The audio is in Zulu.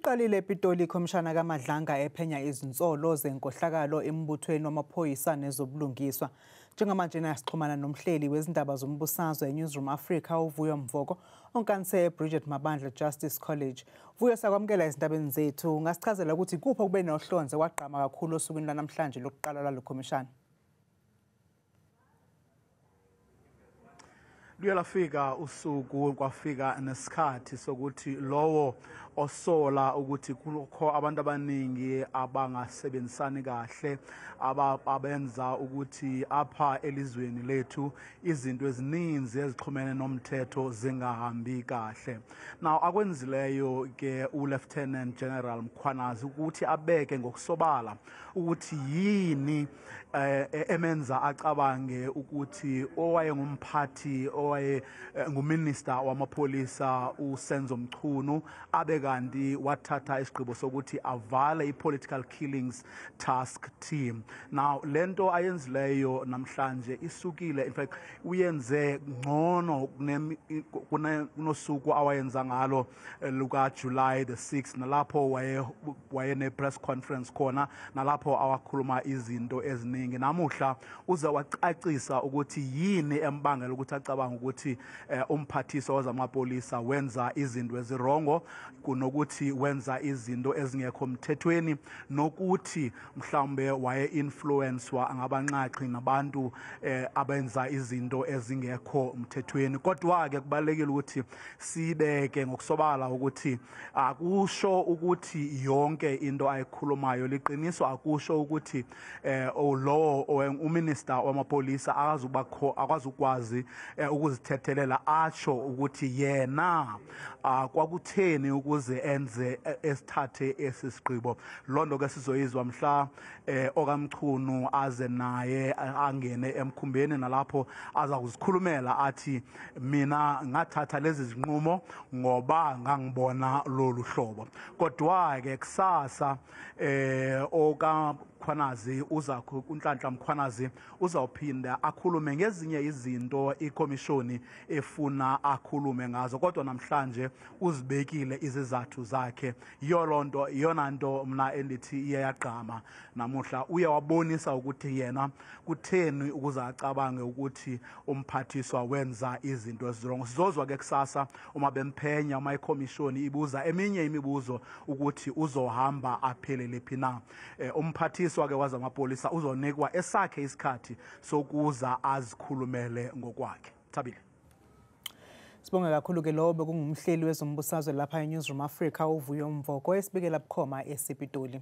Iqalile ePitoli ikhomishana kaMadlanga ephenya izinsolo zenkohlakalo embuthweni wamaphoyisa nezobulungiswa. Njengamanje sixhumana nomhleli wezindaba zombusazwe eNewsroom Africa uVuyo Mvoko onkanise eBridget Mabandla Justice College. Vuyo, sakwamukela ezindabeni zethu. Ungasichazela ukuthi kuphi okube nohlonze kwagqama kakhulu osukwini lwanamhlanje lokuqala lwalo khomishana? Luye lafika usuku, kwafika nesikhathi sokuthi lowo osola ukuthi kukho abantu abaningi abangasebenzisani kahle, abenza ukuthi apha elizweni lethu izinto ezininzi ezixhumene nomthetho zingahambi kahle. Now akwenzileyo ke uLieutenant General Mkhwanazi ukuthi abeke ngokusobala ukuthi yini emenza acabange ukuthi owayengumphathi, owaye nguminister wamapholisa uSenzo Mchunu abe kanti wathatha isigqibo sokuthi avale i-political killings task team. Now lento ayenzileyo namhlanje isukile, in fact uyenze ngcono kunosuku awayenza ngalo luka July the 6th, nalapho waye ne press conference khona, nalapho awakhuluma izinto eziningi. Namuhla uze wacacisa ukuthi yini embangela ukuthi acabanga ukuthi umphathiswa wezamapolisa wenza izinto ezirongo kunokuthi wenza izinto ezingekho mthethweni, nokuthi mhlawumbe waye influencewa ngabanxaxhi nabantu abenza izinto ezingekho mthethweni. Kodwa ke kubalekile ukuthi sibeke ngokusobala ukuthi akusho ukuthi yonke into ayikhulumayo liqiniso, akusho ukuthi lowo uminister wamapolisa akazukwazi ukuzithethelela atsho ukuthi yena kwakutheni ukuze enze esithathe esisigqibo. Londo ke sizoyizwa mhla okaMchunu aze naye angene emkhumbeni, nalapho aza kuzikhulumela athi mina ngathatha lezi zinqumo ngoba ngangibona lolu hlobo. Kodwa ke kusasa okaMkhwanazi uza uNhlanhla Mkhwanazi uzawuphinda akhulume ngezinye izinto ikhomishoni efuna akhulume ngazo, kodwa namhlanje uzibekile izizathu zakhe. Yiyo lonto, iyona nto mna endithi iye yagqama namuhla. Uye wabonisa ukuthi yena kutheni ukuze acabange ukuthi umphathiswa wenza izinto ezirongo. Sizozwa ke kusasa uma bemphenya, uma ikhomishoni ibuza eminye imibuzo ukuthi uzohamba aphelele phi na. Umphathiswa ke wezamapolisa uzonikwa esakhe isikhathi sokuza azikhulumele ngokwakhe. Thabile. Sibonge kakhulu ke lowo bekungumhleli wezombusazwe lapha eNewsroom Africa uVuyo Mvoko esibikela bukhoma esePitoli.